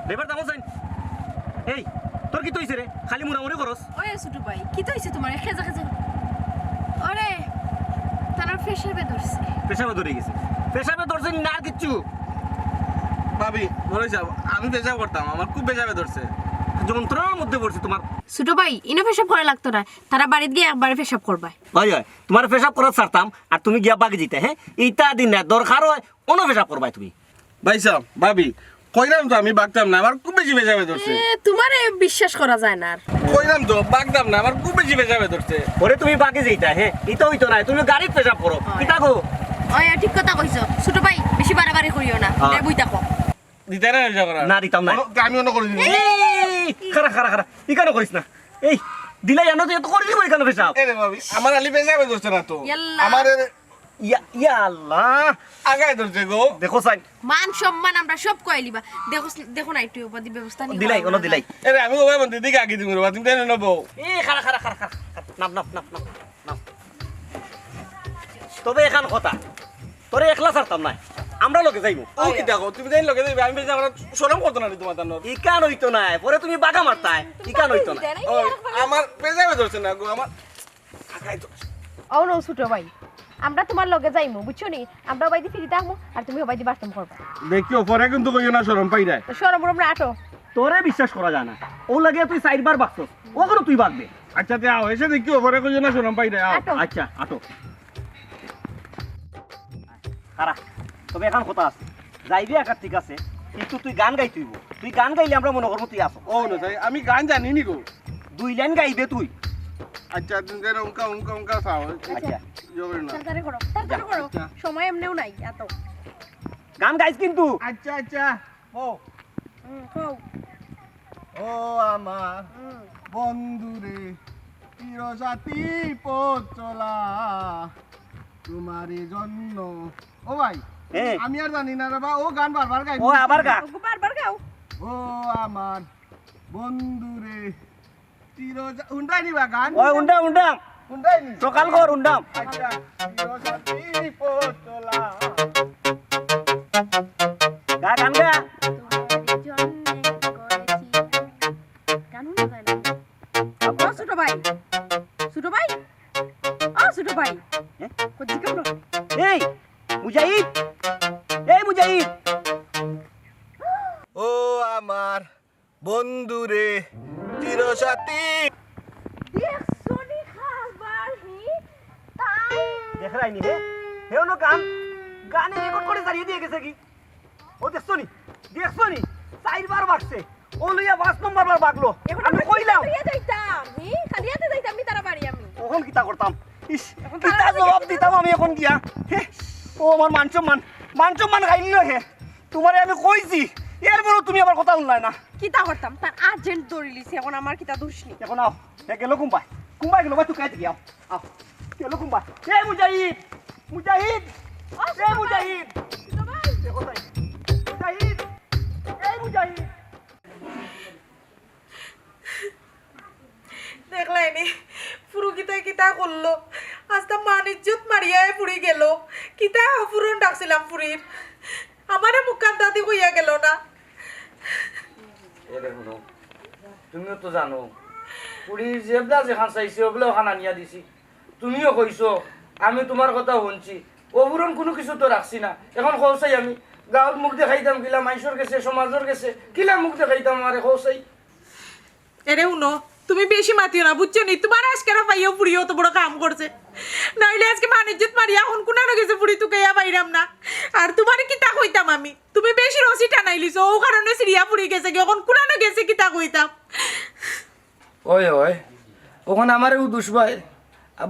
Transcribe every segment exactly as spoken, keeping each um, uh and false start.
বেবার দাম চাইন। এই, তোর কিতা অইছে রে? খালি মুড়ামুড়ি করস। ওরে ছোট ভাই, কিতা অইছে তুমার? খেজা খেজা। ওরে, তার পেশাবে ধরছে। পেশাবে ধরি গেছে। পেশাবে ধরছে নি, না আর কিচ্ছু? ভাবি, বড় সাব, আমি পেশাব করতাম, আমার খুব পেশাবে ধরছে। যন্ত্রণার মধ্যে পড়ছি তুমার। ছোট ভাই, ইনো পেশাব করা লাগতো না, তারা বাড়িত গিয়া একবারে পেশাব করবায়। অয়, অয়, তুমার পেশাব করাত ছাড়তাম, আর তুমি গিয়া বাগি যিতায়, হে? ইতা দিন না, দরকার অয়, অনো পেশাব করবায় তুমি। ভাইসাব, ভাবি, কইলাম তো আমি বাগতাম না, আমার খুব বেশি পেশাবে ধরছে। এ, তুমারে বিশ্বাস করা যায় না আর। কইলাম তো, বাগতাম না, আমার খুব বেশি পেশাবে ধরছে। ওরে, তুমি বাগি যিতায়, হে? ইতা অইতো নায়, তুমি গাড়িত পেশাব করো। অয়। কিতা গো? অয়, ঠিক কথা কইছো। ছোট ভাই, বেশি বাড়াবাড়ি করিও না। অয়। দে, বই থাকো। দিতায় না, ইটা করা? না, দিতাম না। অনো, আমি অনো করি দিমু। এই, খাড়া, খাড়া, খাড়া। ইখানো করিস না। এই, দিলাই আনো তো, এত করিলি কই ইখানো পেশাব? এরে ভাবি, আমার খালি পেশাবে ধরছে না তো। ইয়াল্লা। আমার এরে ইয়া, ইয়া আল্লাহ। আগায় ধরছে গো। দেখো চাইন। মান সম্মান আমরা সব কইলিবা। দেখো, দেখো না একটু উপাধি ব্যবস্থা নি দিলাই, অনো দিলাই। এরে আমি ওবায় বন্ধু দিকে আগে দিমু রে বা, তুমি দেন না বউ। এই খাড়া, খাড়া, খাড়া, খাড়া, খাড়া। নাম, নাম, নাম, নাম, নাম। তবে এখান কথা, তোরে একলা ছাড়তাম না, আমরা লগে যাইমু। ও কিতা কও, তুমি যাইন লগে যাইবে, আমি বেজা করার শরম করতো না নি তুমার তানোর? ইখান অইতো নায়, পরে তুমি বাগা মারতায়, ইখান অইতো নায়। ও, আমার পেশাবে ধরছে না গো, আমার আগায় তো। ও নো, ছোট ভাই, আমরা তুমার লগে যাইমু, বুঝছো নি? আমরা ওবায়দি ফিরি থাকমু, আর তুমি ওবায়দি বাথরুম করবা। দেখিও, পরে কিন্তু কইও না শরম পাইরায়। তো শরম উরম না, আটো। তোরে বিশ্বাস করা যায় না। অউ লাগে তুই চাইরবার বাগছস, অখনো তুই বাগবে। আচ্ছা, তে আও, এসে দেখিও, পরে কইও না শরম পাইরায়, আও। আটো। আচ্ছা, আটো। খাড়া, তবে এখান কথা আছে, যাইবে একা ঠিক আছে, কিন্তু তুই গান গাইতে অইবো। তুই গান গাইলে আমরা মনো করমু তুই আছস। ও না, যাই, আমি গান জানি নি গো। দুই লাইন গাইবে তুই। আচ্ছা, তুমি যেন উনকা, উনকা, উনকা চাও। আচ্ছা। জোরে না। তাড়াতাড়ি করো, তাড়াতাড়ি করো। আচ্ছা। সময় এমনেও নাই এত। গান গাইস কিন্তু। আচ্ছা, আচ্ছা। ও। হুম, কও। ও আমার হুম। বন্ধুরে, চিরসাথী পথ চলা তোমারই জন্য। ও ভাই, হ্যাঁ। আমি আর জানি না রে বা, ও গান বারবার গাই। ও আবার গা। ওগু বারবার গাও। ও আমার বন্ধুরে, চির যা-, হুনরায় নি বা গান? ওই হুনরাম, হুনরাম। হুনরায় নি? সকাল কর, হুনরাম। আচ্ছা, চির সাথী পথ চলা। গা, গান গা। তোমার জন্যে করেছি। গান হুনা যায় না। ও ছোট ভাই, ছোট ভাই, ও ছোট ভাই। হ্যাঁ? কই জিজ্ঞেস করো। এই, মুজাহিদ, এই মুজাহিদ। ও আমার বন্ধুরে, চিরসাথী। দেখছো নি খাবার হি? তাই দেখরায় নি হে? হে অনো গান, গানে রেকর্ড করি ছাড়িয়া দিয়া গেছে গি? ও দেখছো নি? দেখছো নি? চাইরবার বাগছে। অউ লইয়া পাঁচ নম্বর বার বাগলো। এখন আমি কইলাম। খালি আতে যাইতাম, হি? খালি আতে যাইতাম নি তারা বাড়ি আমি। অখন কিতা করতাম? ইস, অখন কিতা তারা জবাব দিতাম আমি অখন গিয়া? হে? ও আমার মান সম্মান, মান সম্মান খাইলো হে। তুমারে আমি কইছি, এরপরেও তুমি আমার কথা হুনলায় না। কিতা করতাম? তার urgent ধরিলিছে, অখন আমার কিতা দোষ নি? অখন আও, হে গেলো কুনবায়? কুনবায় গেলো বা, তুই কাইতে গিয়া আও। আও, গেলো কুনবায়? এ মুজাহিদ! মুজাহিদ! ও, এ মুজাহিদ! ছোট ভাই। দেখো তাই। মুজাহিদ! এ মুজাহিদ! দেখলায় নি, ফুরু কিতা কিতা করলো। আস্তা মান ইজ্জত মারিয়া ফুরি গেলো। কিতা অপূরণ ডাকছিলাম ফুরির। আমারে মুখখান দাদি কইয়া গেলো না। এরে হুনো, তুমিও তো জানো, ফুরির যেবলা যেখান চাইছে, অবলা অখান আনিয়া দিছি। তুমিও কইছো, আমি তুমার কথা হুনছি। অপূরণ কুনু কিছু তো রাখছি না। অখন কও চাই আমি গাউত মুখ দেখাইতাম কিলা, মাইনষর গেছে, সমাজর গেছে, কিলা মুখ দেখাইতাম আমারে কও চাই? এরে হুনো, তুমি বেশি মাতিও না, বুঝছো নি? তুমার আজকের পাইও ফুরিয়ে অত বড় কাম করছে। নাইলে আজকে মান ইজ্জত মারিয়া অখন কুনানো গেছে ফুরি তুকাইয়া পাইরাম না। আর তুমারে কিতা কইতাম আমি? তুমি বেশি রশি টানাইলিছো, অউ কারণে ছিড়িয়া ফুরি গেছে গি, অখন কুনানো গেছে কিতা কইতাম? ওই, ওই, অখন আমারেউ দুষবায়,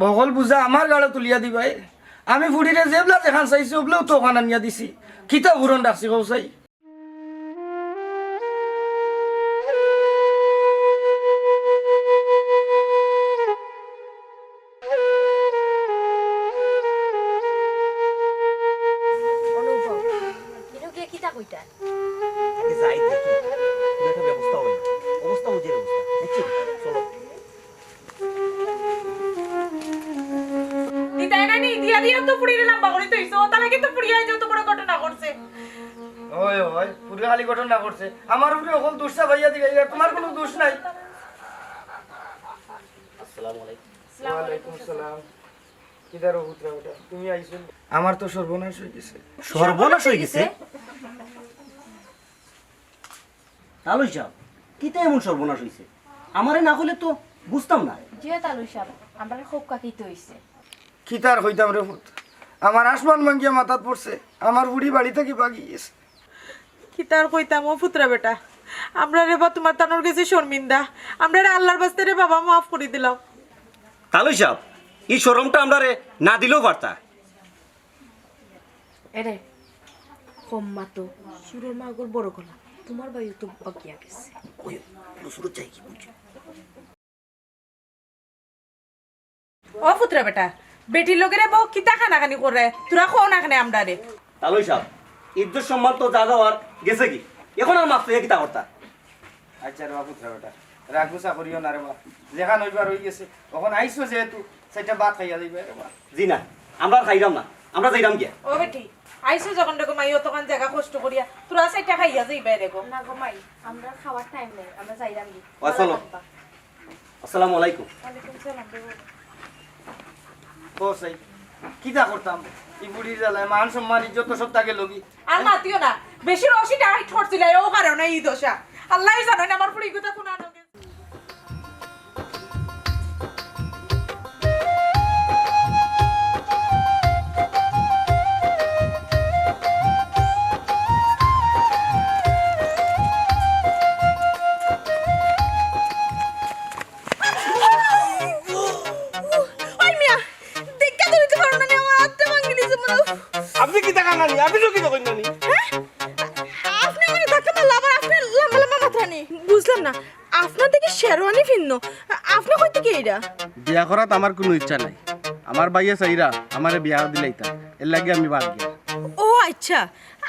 হকল বুঝা আমার গাড়ো তুলিয়া দিবায়। আমি ফুরিরে যেবলা যেখান চাইছি, অবলাউ তো অখান আনিয়া দিছি। কিতা অপূরণ রাখছি কও চাই? অনুভব, কিনো গিয়া কিতা কইতা? আগে যাই দেখি, কিনো একটা ব্যবস্থা অয়। অবস্থা বুঝে ব্যবস্থা, বুঝছো? চলো। দিতায় না নি, দিয়া দিয়া তো ফুরিরে লাম্বা করি থইছো, তার লাগি তো ফুরি আইজ অত বড় ঘটনা করছে। ও ওই, ওই, পুরো খালি ঘটনা করছে। আমার উপরে অকল দোষ চাপাইয়া দিলে, ইয়ার তোমার কোনো দোষ নাই। আসসালামু আলাইকুম। ওয়ালাইকুম আসসালাম। কিতা রে পুত্রা বেটা, তুমি আইছো? আমার তো সর্বনাশ হয়ে গেছে। সর্বনাশ হয়ে গেছে? তালই সাহেব, কিতা এমন সর্বনাশ হইছে? আমারে না কইলে তো বুঝতাম না। জি তালই সাহেব, আমরারে খুব কাকিতে হইছে। কিতার কইতাম রে পুত, আমার আসমান ভাঙ্গিয়া মাথাত পড়ছে, আমার বুড়ি বাড়ি থাকি ভাগি গেছে। কিতার কইতাম ও পুত্রা বেটা, আমরা রে বা তোমার তানোর গেছে শর্মিন্দা, আমরা রে আল্লাহর বাস্তে রে বাবা মাফ করি দিলাম। তালই সাহেব, এই শরমটা আমরা রে না দিলেও পারতা। এরে, কম মাতো, সুরর মাগর বড় গলা, তোমার ভাইও তো বাকিয়া গেছে। ওই, ওই, সুরত যাই কি বুঝি? ও পুত্রা বেটা, বেটির লগে রে বউ কিতা কানাকানি করে, তোরা কও না কেনে আমরারে? তালই সাহেব, ইজ্জত সম্মান তো যা যাওয়ার গেছে কি, এখন আর মাফ চাইয়া কিতা করতা? আচ্ছা রে বা পুত্রা বেটা, রাগ গুসা করিও না রে বা, যেখান হইবার হই গেছে, এখন আইছো যেহেতু, সেটা ভাত খাইয়া যাইবে রে বা। জি না, আমরা আর খাইলাম না, আমরা যাইলাম গিয়া। ও বেটি, আইছো যখন দেখো মাই অতখান জাগা কষ্ট করিয়া, তোরা সেটা খাইয়া যাইবে রে গো। না গো মাই, আমরা খাওয়ার টাইম নেই, আমরা যাইলাম গি। ও, চলো। আসসালামু আলাইকুম। ওয়ালাইকুম সালাম, বাবু। ও সাই, কিতা করতাম? এই বুড়ির জ্বালায় মান সম্মান ইজ্জত তো সব থাকে লগি। আর মাতিও না, বেশি রশি টাইট করছিল, ও কারণে এই দশা। আল্লাহই জানেন আমার পুরি কথা কোন আনন্দে। ওই মিয়া, দেখা তো দিতে পারো না নি, আমার আতটা ভাঙি দিছে মনে হয়। আপনি কিতা কানানি? আপনি তো কিতা কইন নানি? হ্যাঁ? আপনি আমারে ধাক্কা মারলা, আবার আপনি লম্বা লম্বা মাতরানি। বুঝলাম না, আপনার দেখি শেরওয়ানি ফিন্নো, আপনি কই থাকি এইটা? বিয়া করাত আমার কুনু ইচ্ছা নাই। আমার ভাইয়ে চাইরা আমারে বিয়া দিলাইতা, এর লাগি আমি বাদ গিয়া। ও আচ্ছা,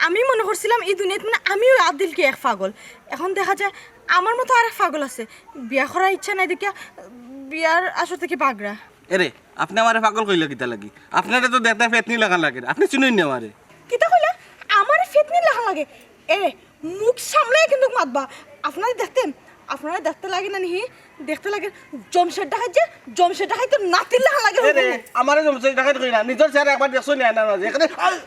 আমি মনে করছিলাম এই দুনিয়াত মানে আমিও আদিল কি এক পাগল। এখন দেখা যায় আমার মতো আরেক পাগল আছে, বিয়া করার ইচ্ছা নাই দেখিয়া বিয়ার আসর থাকি বাগরা। এরে, আপনি আমারে পাগল কইলা কিতা লাগি? আপনারে তো দেখতে ফেতনি লাখান লাগে, আপনি চিনইন না আমারে। কিতা কইলা? আমারে ফেতনি লাখান লাগে? এ, মুখ সামলাইয়া কিন্তু মাতবা। আপনারে দেখতে, আপনারে দেখতে লাগে না নিহি? দেখতে লাগে জমশের ডাকাইত যে, জমশের ডাকাইতর নাতির লাখান লাগে। এরে, আমারে জমশের ডাকাইত কই না, নিজর চেহারা একবার দেখছো নি আয়নার মাঝে? এখানে, আ-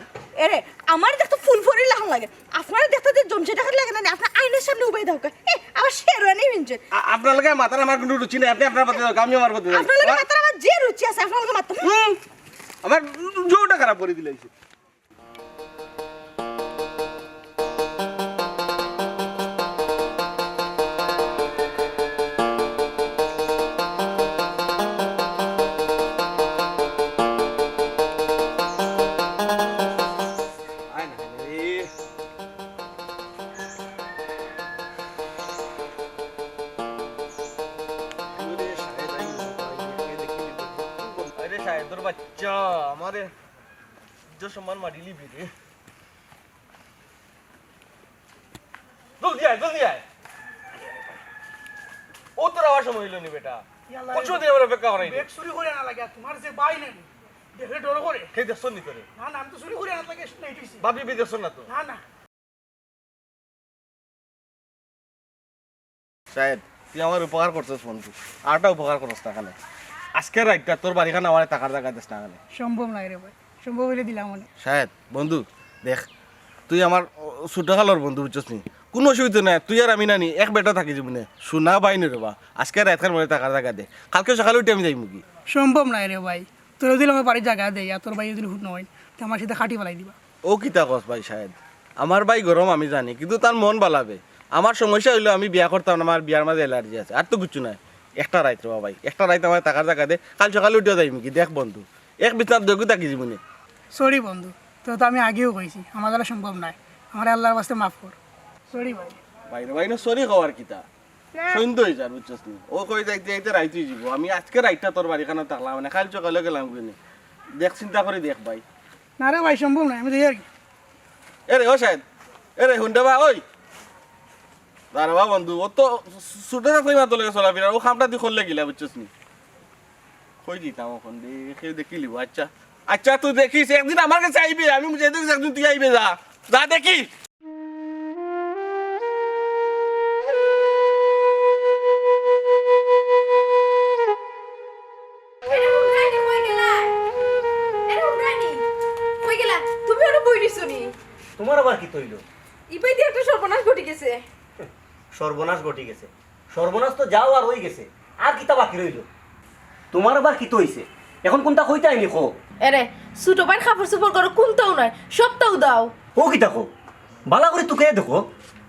এরে, আমারে দেখতে ফুলফড়ির লাখান লাগে। আপনারে দেখতে যে জমশের ডাকাইত লাগে না নি? আপনার আয়নার সামনে উবাই দাও কা। এ, আবার শেরওয়ানি ফিনছেন। আ-, আপনার লগে মাতার আমার কুনু রুচি নাই, আপনি আপনার পথে যাউক্কা, আমি আমার পথে যাই। আপনার লগে মাতার আমার যে রুচি আছে, আপনার লগে মাতার। হুম, আমার জোরটা খারাপ করি দিলাইছে। আয় না রে। আরে শাহেদর বাচ্চা, আমারে ইজ্জত সম্মান মারিলি বে রে। জলদি আয়, জলদি আয়। ও তোর আবার সময় হইল নি বেটা। ইয়াল্লা, কোন সময় দিয়ে আমরা অপেক্ষা করাই নি? ব্যাগ চুরি করে আনা লাগে, আর তোমার যে ভাই নাই, দেখলে ডর করে। কে দেখছস নি তোরে? না, না, আমি তো চুরি করে আনা লাগে, লেট হইছে। ভাবি, বি দেখছস না তো? না, না। শাহেদ, তুই আমার উপকার করছস বন্ধু, আরটা উপকার করস না কেনে? আজকে রাইতটা তোর বাড়িখান আমারে থাকার জাগা দিস না কেনে? সম্ভব নায় রে ভাই, সম্ভব হইলে দিলাম অনে। শাহেদ বন্ধু, দেখ, তুই আমার, ও, ছোটকালর বন্ধু, বুঝছস নি? কুনু অসুবিধা নাই, তুই আর আমি নানি এক বেটা থাকি জীবনে। শোনা ভাই নি রে বা, আজকে রাইতখান মনে থাকার জাগা দে, কালকে সকালে উঠি আমি যাইমু কি। সম্ভব নায় রে ভাই, তোরা যদি আমার বাড়ির জাগা দেই আর তোর ভাই যদি হুট নয়, তো আমার সাথে খাটি ফালাই দিবা। ও কিতা কস ভাই শাহেদ, আমার ভাই গরম আমি জানি, কিন্তু তার মন বালা বে। আমার সমস্যা হইলো আমি বিয়া করতাম না, আমার বিয়ার মাঝে অ্যালার্জি আছে, আর তো কিচ্ছু নাই। একটা রাইত রে বা ভাই, একটা রাইত আমার থাকার জাগা দে, কাল সকালে উঠিয়া যাইমু কি। দেখ বন্ধু, এক বিছনাত দুইগু থাকি জীবনে। সরি বন্ধু, তোরে তো আমি আগেও কইছি, আমার দ্বারা সম্ভব নায়, আমারে আল্লাহর ওয়াস্তে মাফ কর। সরি ভাই। ভাই রে ভাই, না সরি কওয়ার কিতা? সন্ধ্যা হয়ে যার, বুঝছস নি? ও কই যাইতে যাইতে রাইত হয়ে যাবো। আমি আজকে রাইতটা তোর বাড়িখানো থাকলাম, মানে কাল সকালে গেলাম কিনে। দেখ, চিন্তা করে দেখ ভাই। না রে ভাই, সম্ভব নায়, আমি যাই আর কি। এ রে, ও শাহেদ, এ রে, হুন্ডা বা, ওই। দাঁড়া বা বন্ধু, ও তো ছুটে থাকলে মাত্র লগে চলাফেরা, ও কামটা দি করলে গিলা, বুঝছস নি? কই দিতাম এখন, দেখে দেখিলিব। আচ্ছা, আচ্ছা, তুই দেখিস, একদিন আমার কাছে আইবে, আমি বুঝে দেখিস, একদিন তুই আইবে, যা, যা দেখিস। এরে হুনরায়নি, কই গেলা? এরে হুনরায়নি, কই গেলা? তুমি ওরে বই নিছো নি? তোমার আবার কিতা অইলো? ইবায়দি একটা সর্বনাশ ঘটি গেছে। সর্বনাশ ঘটি গেছে। সর্বনাশ তো যাও আর অই গেছে, আর কিতা বাকি রইলো? তোমার আবার কিতা অইছে? এখন কুনটা কইতায় নি কও? এরে, ছোট ভাইর কাপড়-চোপড় ঘরো কুনটাও নাই, সবটাউ দাও। ও কিতা কও? বালা করি তুকাইয়া দেখো,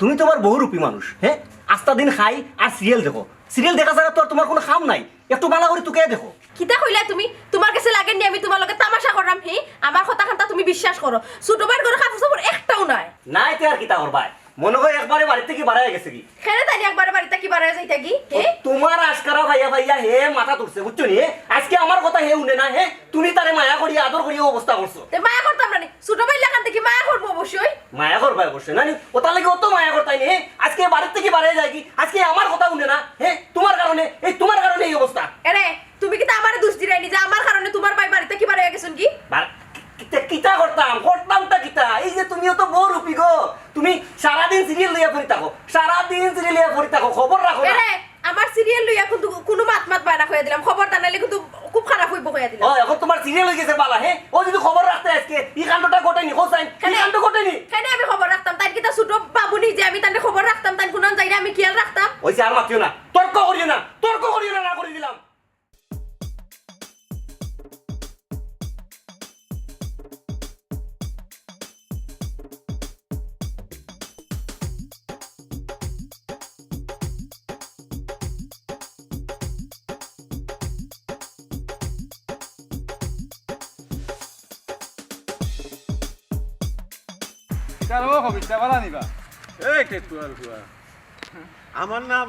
তুমি তো আবার বহুরূপী মানুষ, হে? আস্তা দিন খাই আর serial দেখো। Serial দেখা ছাড়া তো আর তোমার কুনু কাম নাই। একটু বালা করি তুকাইয়া দেখো। কিতা কইলায় তুমি? তোমার গেছে লাগের নি আমি তোমার লগে তামাশা কররাম, হি? আমার কথা খান্তা তুমি বিশ্বাস করো। ছোট ভাইর ঘরো কাপড়-চোপড় একটাও নাই। নাই তে আর কিতা করবায়? মনো কয় একবারে বাড়ি থাকি বারইয়া গেছে গি। কেনে তাইলে একবারে বাড়ি থাকি বারইয়া যাইতা গি? হে? ও, তোমার আশকারা পাইয়া পাইয়া হে মাথাত উঠছে, বুঝছো নি? হে? আজকে আমার কথা হে হুনে না, হে? তুমি তারে মায়া করিয়া, আদর করিয়া অবস্থা করছো। তে মায়া করতাম না নি? ছোট ভাইর লাখান দেখি মায়া করবো অবশ্যই। মায়া করবায় অবশ্যই, না নি? ও তার লাগি অত মায়া করতায় নি, হে? আজকে বাড়ি থাকি বারইয়া যায় গি? আজকে আমার কথা হুনে না, হে? তোমার কারণে, এই তোমার কারণে এই অবস্থা। এরে, তুমি কিতা আমারে দোষ দিরায় নি যে আমার কারণে তোমার ভাই বাড়ি থাকি বারইয়া গেছইন গি? বার-, কি-, কিতা, কিতা করতাম? করতামটা কিতা? এই যে তুমিও তো বহুরূপী গো। তুমি সারাদিন serial লইয়া পড়ি থাকো। সারাদিন serial লইয়া পড়ি থাকো। খবর রাখো না। এরে, আমার serial লইয়া কিন্তু কুনু মাত মাতবায় না কইয়া দিলাম। খবরদার, নাইলে কিন্তু খুব খারাপ অইবো কইয়া দিলাম। ও, এখন তোমার serial অই গেছে বালা, হে? ও যদি খবর রাখতে আজকে, ই কাণ্ডটা ঘটেনি, হোসাইন, ই কেনে? কাণ্ড ঘটেনি। কেনে আমি খবর রাখতাম? তাইন কিতা ছোট বাবু নি যে আমি তানরে খবর রাখতাম, তাইন কুনান যাইরা আমি খেয়াল রাখতাম? অইছে, আর মাতিও না। তর্ক করিও না। তর্ক করিও না, না করি দিলাম। কিতা রে ও কবিতা বালা নিবা? এই টেটুয়ার ফুয়া, আমার নাম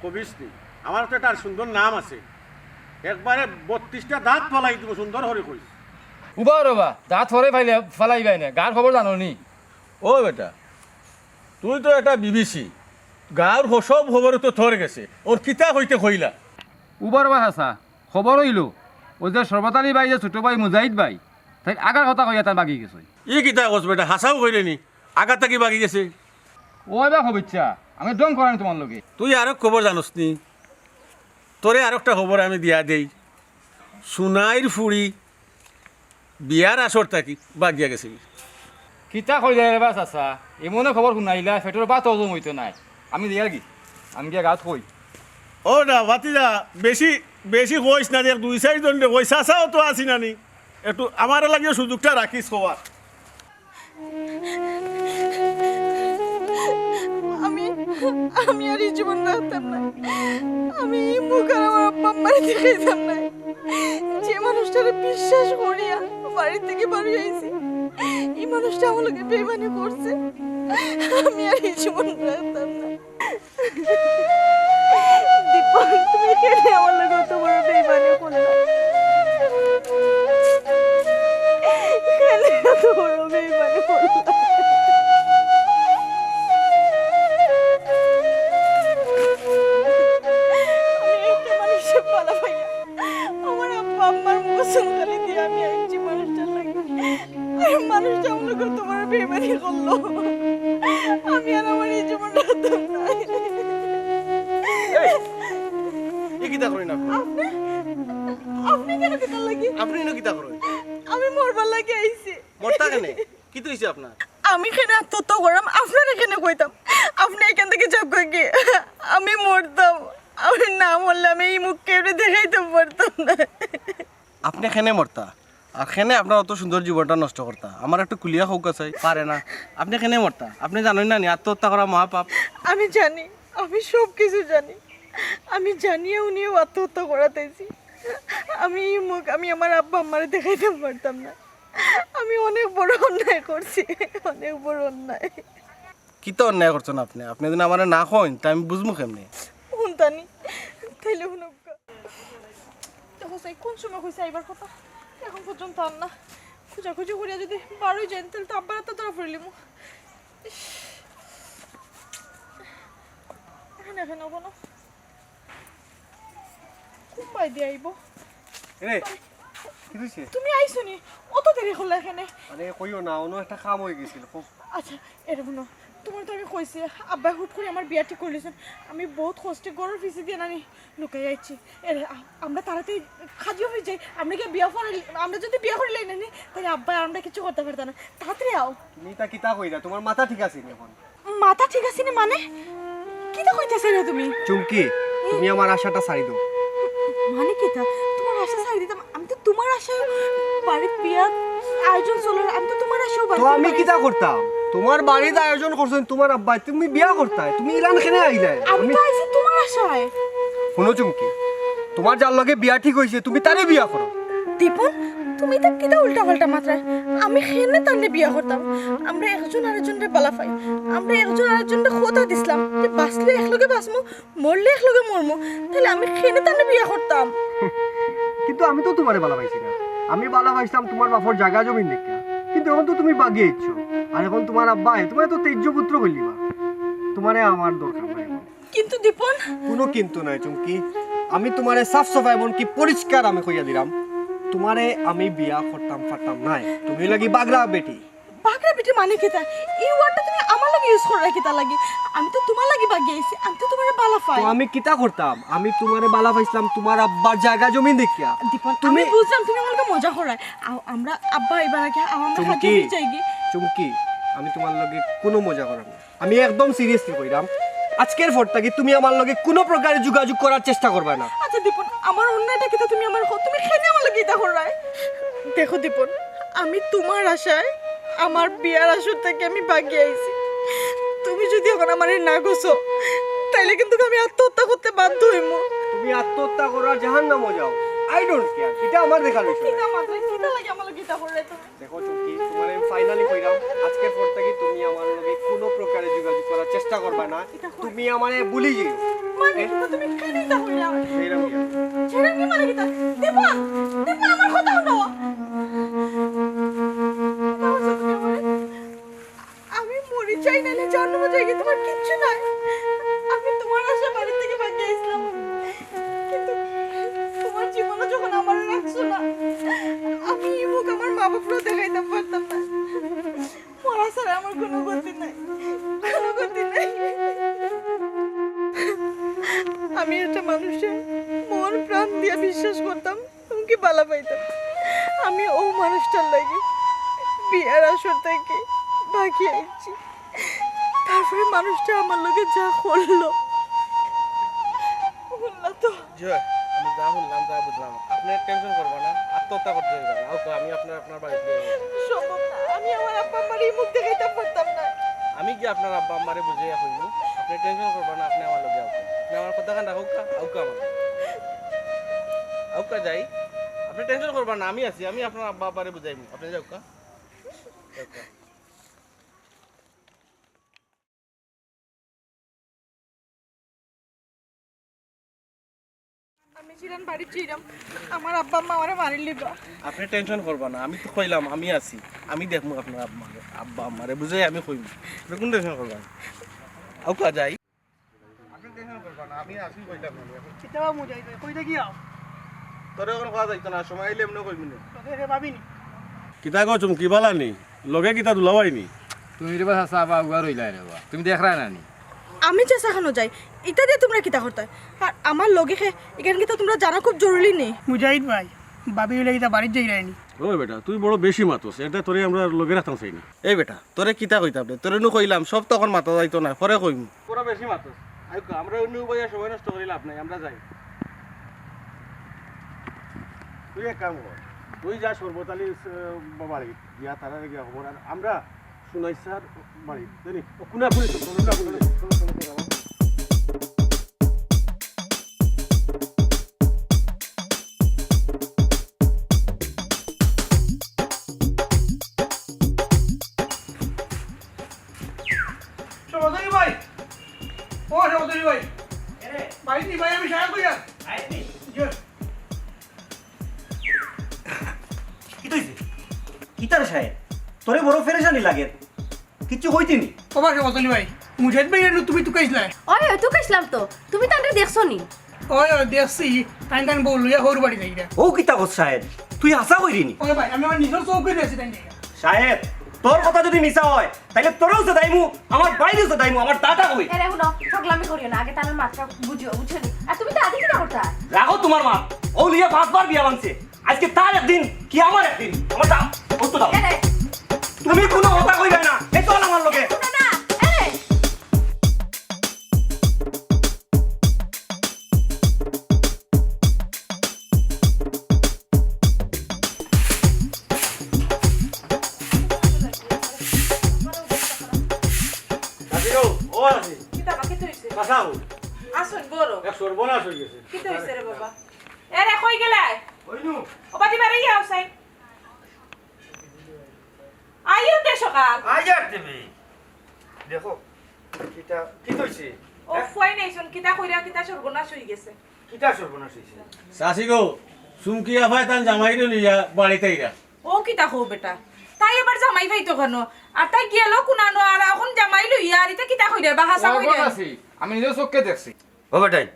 কবিস নি। আমার তো একটা সুন্দর নাম আছে, একবারে বত্রিশটা দাঁত ফালাই দিমু সুন্দর করি কইস। উবা রে বা, দাঁত ফালাই ফালাই, ফালাইবায় না, গাঁওর খবর জানো নি? ও বেটা, তুই তো একটা বিবিসি, গাঁওর হ-, সব খবর তো তোর গেছে, অর কিতা কইতে কইলা? উবা রে বা চাচা, খবর অইলো, অউ যে শরবত আলী ভাই যে ছোট ভাই মুজাহিদ ভাই, তাইন আগার কথা কইয়া তাইন বাগি গেছইন। ই কিতা কস বেটা, হাছাউ কইরে নি? আগা থাকি বাগি গেছে? ও এবার খবিচ্ছা, আমি ডং করানি তোমার লগে। তুই আরক খবর জানোস নি? তোরে আরকটা খবর আমি দিয়া দেই। সুনাইর ফুড়ি বিয়ার আসর থাকি বাগিয়া গেছে। কিতা কইলে রে বা চাচা? এমনে খবর হুনাইলা, পেটর ভাত হজম অইতো নায়। আমি যাইয়ার গি, আমি গিয়া গাঁওত কই। ও না, ভাতিজা, বেশি, বেশি কইস না, দেখ, দুই চাইর জনরে কই, চাচাও তো আছি নানি। একটু আমার লাগিও সুযোগটা রাখিস কওয়ার। আমি, আমি আর ই জীবন রাখতাম না। আমি ই মুখ আর আমার আব্বা আম্মারে দেখাইতাম না। যে মানুষটারে বিশ্বাস করিয়া বাড়ি থাকি বারইয়া আইছি, ই মানুষটা আমার লগে বেইমানি করছে। আমি আর ই জীবন রাখতাম না। দীপক, তুমি কেনে আমার লগে অত বড় বেইমানি করলা? কেনে অত বড় বেইমানি করলা? আমি একটা মানুষরে ভালা পাইয়া, আমার আব্বা আম্মার মুখ চুনকালি দিয়া আমি আইছি মানুষটার লাগি। আর মানুষটা আমার লগে অত বড় বেইমানি করলো। আমি আর আমার ই জীবন রাখতাম না। এই, ই কিতা করইন আপনে? আপনে, আপনে কেনে কিতার লাগি? আপনে ইনো কিতা করইন? আমি মরবার লাগি আইছি। মরতা কেনে? কিতা অইছে আপনার? আমি কেনে আত্মহত্যা কররাম, আপনারে কেনে কইতাম? আপনে ইখান থাকি যাউক্কা গি। আমি মরতাম। আমি না মরলে আমি ই মুখ কেউরে দেখাইতাম পারতাম না। আপনে কেনে মরতা? আর কেনে আপনার অত সুন্দর জীবনটা নষ্ট করতা? আমারে একটু খুলিয়া কউক্কা চাই। পারে না। আপনে কেনে মরতা? আপনে জানইন না নি আত্মহত্যা করা মহাপাপ? আমি জানি, আমি সব কিছু জানি। আমি জানিয়া হুনিয়াউ আত্মহত্যা করাত আইছি। আমি ই মুখ আমি আমার আব্বা আম্মারে দেখাইতাম পারতাম না। আমি অনেক বড় অন্যায় করছি, অনেক বড় অন্যায়। কিতা অন্যায় করছইন আপনে? আপনে যদি আমারে না কইন, তে আমি বুঝমু কেমনে? হুনতানি, তাইলে হুনউক্কা। দেখো চাই, কোন সময় কইছে আইবার কথা, এখন পর্যন্ত আর না। খুঁজাখুঁজি করিয়া যদি বারই যাইন, তাইলে তো আব্বার আতো ধরা পড়িলিমু। ইশ। এখানে, এখানে কোনো কোন বায়দি আইবো? এরে, কি অইছে? তুমি আইছো নি? অত দেরি করলা কেনে? আরে, কইও না, অন্য একটা কাম অই গেছিল। কও। আচ্ছা, এরে হুনো, তুমারে তো আমি কইছি, আব্বায় হুট করি আমার বিয়া ঠিক করিলিছইন। আমি বউত কষ্টে ঘরর পিছে দিয়া নানি লুকাই আইছি। এরে, আ-, আমরা তাড়াতাড়ি কাজী অফিস যাই। আমরা গিয়া বিয়া করাই, আমরা যুদি বিয়া করিলাই নানি, তাইলে আব্বায় আমরারে কিচ্ছু করতা পারতা না। তাড়াতাড়ি আও। তুমি ইতা কিতা কইরা? তুমার মাথা ঠিক আছে নি অখন? মাথা ঠিক আছে নি মানে? কিতা কইতাছো রে তুমি? চুমকি, তুমি আমার আশাটা ছাড়ি দেও। মানে কিতা? তুমার আশা ছাড়ি দিতাম? আমি তো তুমার আশায় বাড়িত বিয়া আয়োজন চলের, আমি তো তুমার আশায় তো বাড়িত আমি বিয়া কিতা করতাম? তুমার বাড়িত আয়োজন করছইন তুমার আব্বায়, তুমি বিয়া করতায়, তুমি ইলান কেনে আইলায়? আমি আমি তো আইছি তুমার আশায়। হুনো চুমকি, তুমার যার লগে বিয়া ঠিক অইছে, তুমি তারে বিয়া করো। দীপন, তুমি ইতা কিতা উল্টা পাল্টা মাতরায়? আমি কেনে তানরে বিয়া করতাম? আমরা একজন আরেকজনরে বালা পাই, আমরা একজন আরেকজনরে কথা দিছলাম যে বাঁচলে একলগে বাঁচমু, মরলে একলগে মরমু, তাইলে আমি কেনে তানরে বিয়া করতাম? কিন্তু আমি তো তুমারে বালা পাইছি না, আমি বালা পাইছলাম তুমার বাপর জাগা জমিন দেখিয়া, কিন্তু অখন তো তুমি বাগিয়া আইছো, আর অখন তুমার আব্বায় তুমারে তো তেজ্য পুত্র কইলিবা, তুমারে আমার দরকার নাই। কিন্তু দীপন। কুনু কিন্তু নাই চুমকি, আমি তুমারে সাফ সাফ এমনকি পরিষ্কার আমি কইয়া দিলাম, তুমারে আমি বিয়া করতাম পারতাম নায়, তুমি লাগি বাগরা বেটি। বাগরা বেটি মানে কিতা? ই ওয়ার্ডটা তুমি আমার লাগি ইউজ কররায় কিতা লাগি? আমি তো তুমার লাগি বাগিয়া আইছি, আমি তো তুমারে বালা পাই। তো আমি কিতা করতাম? আমি তুমারে বালা পাইছলাম তুমার আব্বার জাগা জমিন দেখিয়া। দীপন, তুমি আমি বুঝলাম তুমি আমার লগে মজা কররায়। আও, আমরা আব্বা আইবা নাকি? আও, আমরা চুমকি, কাজে যাইগি। চুমকি, আমি তুমার লগে কুনু মজা কররাম না। আমি একদম সিরিয়াসলি কইরাম, আজকের পর থাকি তুমি আমার লগে কুনু প্রকারে যোগাযোগ করার চেষ্টা করবায় না। আচ্ছা দীপন, আমার অন্যায়টা কিতা তুমি আমারে কও? তুমি কেনে আমার লগে ইতা কররায়? দেখো দীপন, আমি তুমার আশায় আমার বিয়ার আসর থাকি আমি বাগিয়া আইছি। তুমি যুদি অখন আমারে না গছো, তাইলে কিন্তু আমি আত্মহত্যা করতে বাধ্য অইমু। তুমি আত্মহত্যা করো আর জাহান্নামো যাও, I don't care, ইটা আমার দেখার বিষয় না। কিতা মাতরায়, কিতা লাগি আমার লগে ইতা কররায় তুমি? দেখো চুমকি, তুমারে আমি ফাইনালি কইরাম, আজকের পর থাকি তুমি আমার লগে কুনু প্রকারে যোগাযোগ করার চেষ্টা করবায় না। ইতা কই? তুমি আমারে ভুলি যাইও। মানে এ? কিতা তুমি কেনে ইতা কইরায়? এইরাম গিয়া। ছেড়ে কি মানে কিতা? দীপন, দীপন, আমার কথা হুনো। কিতা কইছো তুমি আমারে? আমি মরি যাই নাইলে জাহান্নামো যাইগি, তুমার কিচ্ছু নাই। আমি তুমার আশায় বাড়ি থাকি বাগিয়া আইছলাম, কিন্তু তুমার জীবনে যখন আমারে রাখছো না, আমি ই মুখ আমার মা বাপরেও দেখাইতাম পারতাম না। মরা ছাড়া আমার কুনু গতি নাই, কুনু গতি নাই। আমি একটা মানুষরে মন প্রাণ দিয়া বিশ্বাস করতাম, এমনকি বালা পাইতাম। আমি অউ মানুষটার লাগি বিয়ার আসর থাকি বাগিয়া আইছি। তারপরে মানুষটা আমার লগে যা করলো, হুনলা তো। জি অয়, আমি যা হুনলাম, যা বুঝলাম, আপনে টেনশন করবা না, আত্মহত্যা করতে অইবো না। আউক্কা, আমি আপনারে আপনার বাড়িত লইয়া যাইমু। সম্ভব না, আমি আমার আব্বা আম্মারে ই মুখ দেখাইতাম পারতাম না। আমি গিয়া আপনার আব্বা আম্মারে বুঝাইয়া কইমু, আপনে টেনশন করবা না, আপনে আমার লগে আউক্কা। আপনে আমার কথাখান রাখউক্কা, আউক্কা আমার লগে। আউক্কা যাই, আপনে টেনশন করবা না, আমি আছি, আমি আপনার আব্বা আব্বারে বুঝাইমু, আপনে যাউক্কা। যাউক্কা। আমি ছিলাম বাড়িত যাইরাম, আমার আব্বা আম্মা আমারে মারিলিবা। আপনে টেনশন করবা না, আমি তো কইলাম আমি আছি, আমি দেখমু আপনার আব্বা আম্মারে, আব্বা আম্মারে বুঝাই আমি কইমু, আপনে কুনু টেনশন করবা না। আউক্কা যাই। আপনে টেনশন করবা না, আমি আছি কইলাম আমি। কিতা বা মুজাহিদ ভাই, কই থাকি আও? তোরে অখন কওয়া যাইতো না, সময় আইলে এমনে কইমু নে। তোরে রে ভাবিনি। কিতা গো চুমকি, বালা নি? লগে কিতা দুলাভাই নি? তুমি রে বা চাচা আবার উগা রইলায় রে বা। তুমি দেখরায় না নি? আমি চাচা খানো যাই, ইতা দিয়া তুমরা কিতা করতায়? আর আমার লগে কে, ইখান কিতা তুমরা জানা খুব জরুরি নি? মুজাহিদ ভাই, ভাবি অইলে কিতা বাড়িত যাইরায় নি? ওই বেটা, তুই বড় বেশি মাতস, এটা তোরে আমরা লগে রাখতাম চাই না। এই বেটা, তোরে কিতা কইতাম রে? তোরে নু কইলাম, সব তো অখন মাতা যাইতো না, পরে কইমু। বড় বেশি মাতস। আউক্কা, আমরা অন্য উবাইয়া সময় নষ্ট করি লাভ নাই, আমরা যাই। তুই এক কাম কর, তুই যা শরবত আলীর, আহ, বাড়িত গিয়া তারারে গিয়া খবর, আর আমরা সুনাইছার বাড়িত, জানি? ও, কুনা পুলিশ, কুনা পুলিশ, কুনা পুলিশ, কুনা পুলিশ। সমাধানী ভাই, ও সমাধানী ভাই, বাড়িত নি ভাই, আমি সাহেব কইয়া। জি। কিতা অইছে? কিতা রে সাহেব? তোরে বড় পেরেশানি লাগে। কিচ্ছু কইতে নি? ও বা সমাধানী ভাই, মুজাহিদ ভাইরে নু তুমি তুকাইছলায়? অয়, অয়, তুকাইছলাম তো। তুমি তানরে দেখছো নি? অয়, অয়, দেখছি। তাইন তান বউ লইয়া হউর বাড়ি যাইরা। ও কিতা কস সাহেব? তুই হাছা কইরে নি? অয় ভাই, আমি আমার নিজর চউখে দেখছি তাইন যাইরা। সাহেব, তোর কথা যদি মিছা হয়, তাইলে তোরেও জেদাইমু, আমার ভাইরেও জেদাইমু, আমার দাটা কই? এরে হুনো, পাগলামি করিও না, আগে তার মাতটা বুঝিও, বুঝছো নি? আর তুমি তো আগে কিতা করতা? রাখো তোমার মাত, অউ লইয়া পাঁচবার বিয়া ভাঙছে। আজকে তার একদিন, কি আমার একদিন? আমার দা, অত দাও। এরে। তুমি কোনো কথা কইবে না, এই চল আমার লগে। হুনো না, এরে। চাচি গো, ও চাচি। কিতা বা, কিতা অইছে? বাঁচাও। আসুন, বড়। এক সর্বনাশ অই গেছে। কিতা অইছে রে বাবা? এরে, কই গেলায়? ওই নু। ও বাদি বারে ইয়া হোসাইন। আইও তে সকাল। আইয়ার তুমি। দেখো, কিতা, কিতা অইছে? ও হ্যাঁ? ফুয়াই নাইছুন, কিতা কইরা, কিতা সর্বনাশ অই গেছে। কিতা সর্বনাশ অইছে? চাচি গো, চুমকি আফায় তান জামাইরে লইয়া বাড়িত আইরা। ও কিতা কও বেটা? তাই আবার জামাই পাইতো কেনে? আর তাই গেল কুনানো, আর অখন জামাই লইয়া, আর ইতা কিতা কইরা, বা হাছা ও কইরা? বাবা, আছি, আমি নিজে চোখে দেখছি। ও বেটাইন,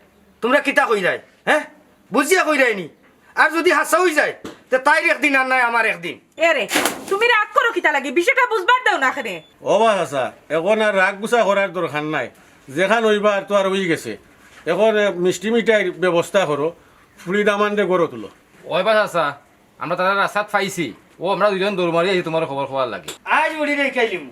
তুমরা কিতা কইরায়? হ্যাঁ? বুঝিয়া কইরায় নি? আর যুদি হাছা অই যায়, তে তাইর একদিন আর নায় আমার একদিন। এরে, তুমি রাগ করো কিতা লাগি? বিষয়টা বুঝবার দেও না কেনে? ও বা হাছা, অখন আর রাগ গুছা করার দরকার নাই। যেখান অইবার তো আর অই গেছে। অখন, এ, মিষ্টি মিঠাইর ব্যবস্থা করো, ফুড়ি দামানরে ঘরো তুলো। ওই বা হাছা, আমরা তারে রাস্তাত পাইছি। ও আমরা দুইজন দৌড় মারি আইছি তুমার খবর কওয়ার লাগি। আইজ বুড়িরে হিকাইলিমু।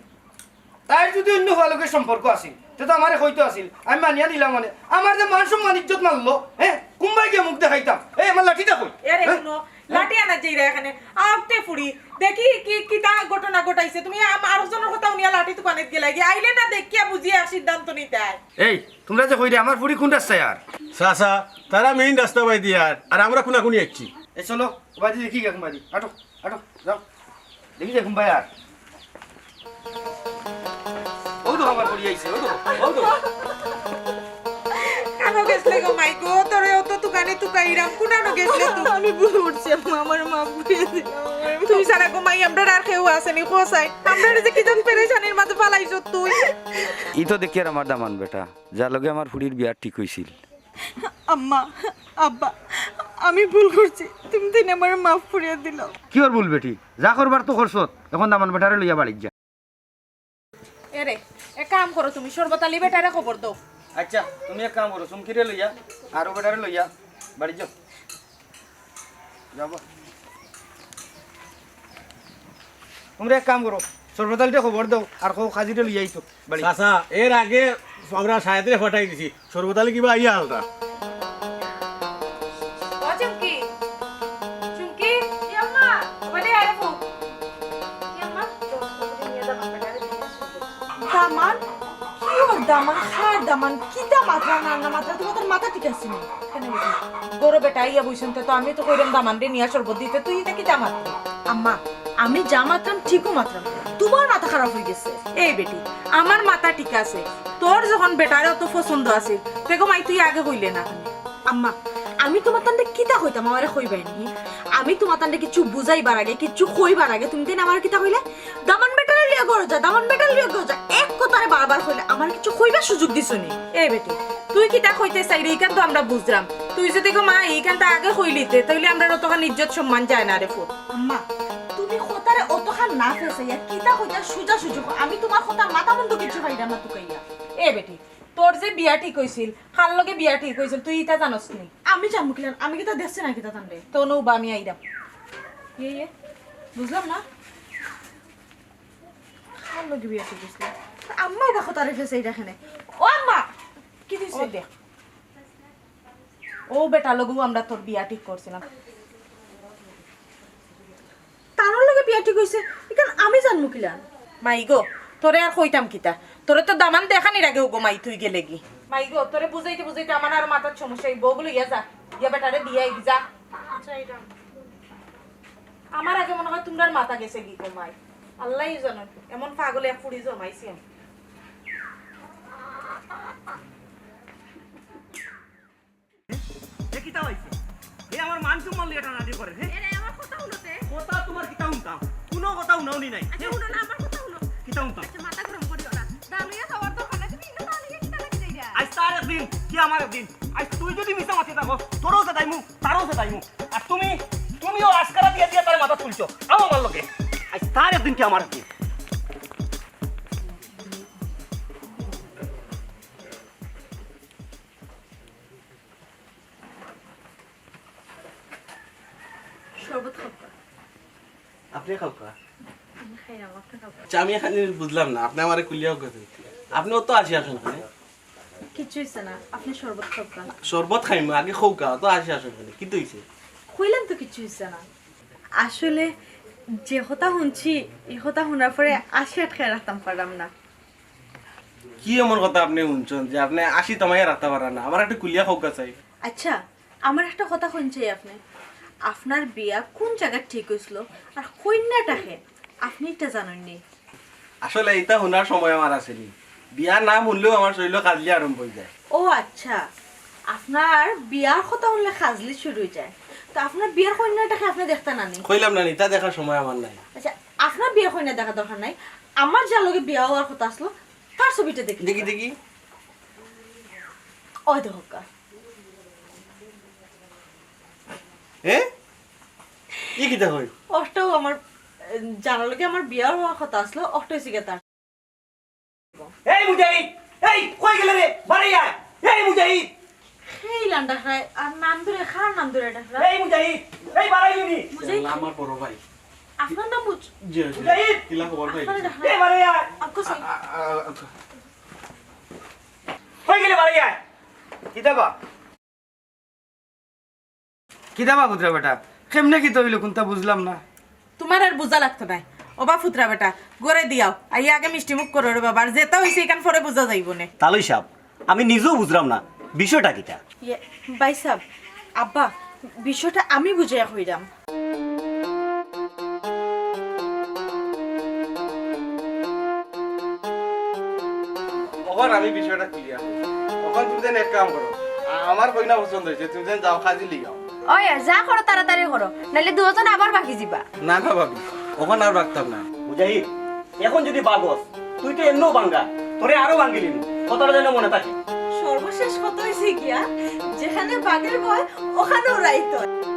তাইর যুদি অইন্য ফুয়ার লগে সম্পর্ক আছিল, তে তো আমারে কইতো আছিল, আমি মানিয়া নিলাম অনে। আমার যে মান সম্মান ইজ্জত মারলো, হ্যাঁ? কুনবায় গিয়া মুখ দেখাইতাম। এই আমার লাঠিটা কই? এরে হ্যাঁ? হুনো, লাঠি আনাত যাইরায় কেনে? আউতে ফুড়ি, দেখি কি, কিতা ঘটনা ঘটাইছে। তুমি আম-, আরকজনর কথা হুনিয়া লাঠি তুকানিত গেলায় গি। আইলে না দেখিয়া বুঝিয়া সিদ্ধান্ত নিতায়। এই, তুমরা যে কইরায় আমার ফুড়ি কুন রাস্তায় আর? চাচা, তারা মেইন রাস্তা বায়দি আর, আর আমরা কুনাকুনি আইছি। এ চলো, ওবায়দি দেখি গিয়া কুনবায়দি। আটো। আটো, যাও। দেখি যে কুনবায় আর। অউ তো আমার ফুড়ি আইছে, অউ তো, অউ তো। কানো গেছলে গো মাই গো, তোরে অত তুকানি তুকাইরাম, কুনানো গেছলে তুই? আমি ভুল করছি আম্মা, আমারে মাফ করি দিও, আমারে মাফ তুই ছাড়া গো মাই আমরার আর কেউ আছে নি, কও চাই। আমরারে যে কিতা পেরেশানির মাঝে ফালাইছস তুই। ই তো দেখিয়ার আমার দামান বেটা, যার লগে আমার ফুড়ির বিয়া ঠিক অইছিল। আম্মা, আব্বা, আমি ভুল করছি, তুমি তাইন আমারে মাফ করিয়া দিলাও। কিওর ভুল বেটি? যা করবার তো করছত, অখন দামান বেটারে লইয়া বাড়িত যা। এরে, এক কাম করো তুমি, শরবত আলী বেটারে খবর দেও। আচ্ছা, তুমি এক কাম করো, চুমকিরে লইয়া, আর অউ বেটারে লইয়া বাড়িত যাও। যাও বা। তুমরা এক কাম করো, শরবত আলীরে খবর দেও, আর কও কাজিরে লইয়া আইতো বাড়ি। চাচা, এর আগে আমরা সায়েদরে ফাটাই দিছি, শরবত আলী কিবা আইয়া হালতা। ও চুমকি, চুমকি, কি আম্মা? ওবায়দি আরে ফু। কি আম্মা? দামান? কিওর দামান? কার দামান? কিতা মাতরা না, না মাতরা? তুমার মাথা ঠিক আছে নি? কেনে বেটি? বড় বেটা আইয়া বইছইন তো, আমি তো কইরাম দামানরে নিয়া শরবত দিতে, তুই ইতা কিতা মাতরে? আম্মা, আমি যা মাতরাম ঠিকউ মাতরাম, তুমার মাথা খারাপ অই গেছে। এই বেটি, আমার মাথা ঠিক আছে, তোর যখন বেটারে অত পছন্দ আছিল, তে গো মাই তুই আগে কইলে না কেনে? আম্মা, আমি তুমার তানরে কিতা কইতাম, আমারে কইবায় নি? আমি তুমার তানরে কিচ্ছু বুঝাইবার আগে, কিচ্ছু কইবার আগে তুমি তাইন আমারে কিতা কইলে? দামান বেটারে লইয়া ঘরো যা, দামান বেটারে লইয়া ঘরো যা। এক কথারে বারবার কইলে, আমারে কিচ্ছু কইবার সুযোগ দিছো নি? এ বেটি, তুই কিতা কইতে চাইরে, ইখান তো আমরা বুঝরাম। তুই যদি গো মা, ইখানতা আগে কইলিতে, তাইলে আমরার অতখান ইজ্জত সম্মান যায় না রে ফুত। আম্মা, তুমি কথারে অতখান না ফেছাইয়া, কিতা কইতায় সুজা সুজি কও। আমি তুমার কথার মাথা মুন্ডু কিচ্ছু পাইরাম না তুকাইয়া। এ বেটি, তোর যে বিয়া ঠিক অইছিল, কার লগে বিয়া ঠিক অইছিল, তুই ইতা জানস নি? আমি জানমু কিলা? আমি কিতা দেখছি না কিতা তানরে? তে অনো উবা, আমি আইরাম। ইয়ে, ইয়ে, বুঝলাম না। কার লগে বিয়া ঠিক অইছিল? আম্মা উবা কথারে ফেছাইরা কেনে। ও আম্মা! কিতা অইছে? ও দেখ। অউ বেটার লগেউ আমরা তোর বিয়া ঠিক করছিলাম। তানর লগে বিয়া ঠিক অইছে, ইখান আমি জানমু কিলা? মাই গো, তোরে আর কইতাম কিতা? তোরে তো দামান দেখানির আগেউ গো মাই তুই গেলেগি। মাই গো, তোরে বুঝাইতে বুঝাইতে আমার আর মাথাত সমস্যা, ই বউগু লইয়া যা, ইয়া বেটারে দিয়া আইবি, যা। আচ্ছা, ইটা। আমার আগে মনে হয় তুমরার মাথা গেছেগি গো মাই। আল্লায়উ জানইন, এমন পাগল এক ফুড়ি জমাইছি আমি। এ কিতা অইছে? এ আমার মান সম্মান লইয়া টানাটানি করে, হে? এরে, আমার কথা হুনো তে। কথা তুমার কিতা হুনতাম? কুনু কথা হুনাও নি নাই। আচ্ছা, হুনো না, আমার কথা হুনো। কিতা হুনতাম? আচ্ছা, মাথা গরম করিও না। দা লইয়া যাওয়ার দরকার নাই, তুমি ইনো দা লইয়া কিতা লাগি যাইরা? আইজ তার একদিন, কি আমার একদিন? আইজ তুই যদি মিছা মাতি থাকো, তোরেও জেদাইমু, তারেও জেদাইমু। আর তুমি, তুমিও আজকারা দিয়া দিয়া তার মাথা তুলছো, আও আমার লগে। আইজ তার একদিন, কি আমার একদিন? শরবত খাওকা। আপনে খাওকা? আমি খাইরাম, আপনে খাওকা। আচ্ছা, আমি এখানে বুঝলাম না, আপনে আমারে খুলিয়া কইতা। আপনে অত আশি আসেন কেনে? কিচ্ছু অইছে না, আপনে শরবত খাওকা। শরবত খাইমু, আগে খাওকা, অত আশি আসেন কেনে? কিতা অইছে? কইলাম তো কিচ্ছু অইছে না। আসলে যে কথা হুনছি, ই কথা হুনার পরে আশি আটকাইয়া রাখতাম পারলাম না। কি এমন কথা আপনে হুনছইন যে আপনে আশি থামাইয়া রাখতা পাররা না? আমারে একটু খুলিয়া কউক্কা চাই। আচ্ছা, আমারে একটা কথা কইন চাই আপনে। আপনার বিয়া কুন জাগাত ঠিক অইছিল আর কইন্যাটা কে? আপনে ইটা জানইন নি? আসলে ইতা হুনার সময় আমার আছেনি। বিয়ার নাম হুনলেউ আমার শরীলো খাজলি আরম্ভ অইযায়। ও আচ্ছা, আপনার বিয়ার কথা হুনলে খাজলি শুরু অইযায়। তো আপনার বিয়ার কইন্যাটা কে আপনে দেখতা না নি? কইলাম না নি, ইতা দেখার সময় আমার নাই। আচ্ছা, আপনার বিয়ার কইন্যা দেখার দরকার নাই, আমার যার লগে বিয়া অওয়ার কথা আছলো, তার ছবিটা দেখি। দেখি, দেখি। ওই দেখউক্কা। এ? ই কিতা কয়? অটাউ আমার, এ, যার লগে আমার বিয়া অওয়ার কথা আছলো, অটাউ অইছে গিয়া তার। এই মুজাহিদ, এই কই গেলে রে? বারে আয়। এই মুজাহিদ। এই লান ডাকরায়, আর নাম ধরে, কার নাম ধরে ডাকরা? এই মুজাহিদ, এই বারে আয় নি। মুজাহিদ। আল্লাহ, আমার বড় ভাই। আপনার নাম মুজ-, জি, জি। মুজাহিদ। কিলা খবর ভাই? আপনারে ডাকরা। এই বারে আয়। আক্কু সাই। আ, আ, আ, আ। কই গেলে বারে আয়? কিতা বা? কিতা বা পুতরা বেটা? কেমনে কিতা অইলো কুনতা বুঝলাম না। তুমার আর বুঝা লাগতো নায়। ও বা পুতরা বেটা, ঘরে দিয়াও। আইয়া আগে মিষ্টি মুখ করো রে বাবা। আর যেতা অইছে ইখান পরে বুঝা যাইবো নে। তালই সাব, আমি নিজেও বুঝলাম না, বিষয়টা কিতা? ইয়ে, ভাই সাব, আব্বা, বিষয়টা আমি বুঝাইয়া কইরাম। অখন আমি বিষয়টা clear। অখন তুমি যেন এক কাম করো, আ-, আমার কইনা পছন্দ অইছে, তুমি যেন যাও কাজি লিগাও। ওই, যা করো তাড়াতাড়ি করো, নাইলে দুইজন আবার ভাগি যিবা। না, না ভাবি, অখন আর ভাগতাম না। মুজাহিদ, অখন যুদি ভাগস, তুই তো এমনেউ ভাঙ্গা, তোরে আরো ভাঙ্গিলিমু, কথাটা যেন মনে থাকে। সর্বশেষ কথা অইছে গিয়া, যেখানে বাঘের ভয়, ওখানেও রাইত অয়।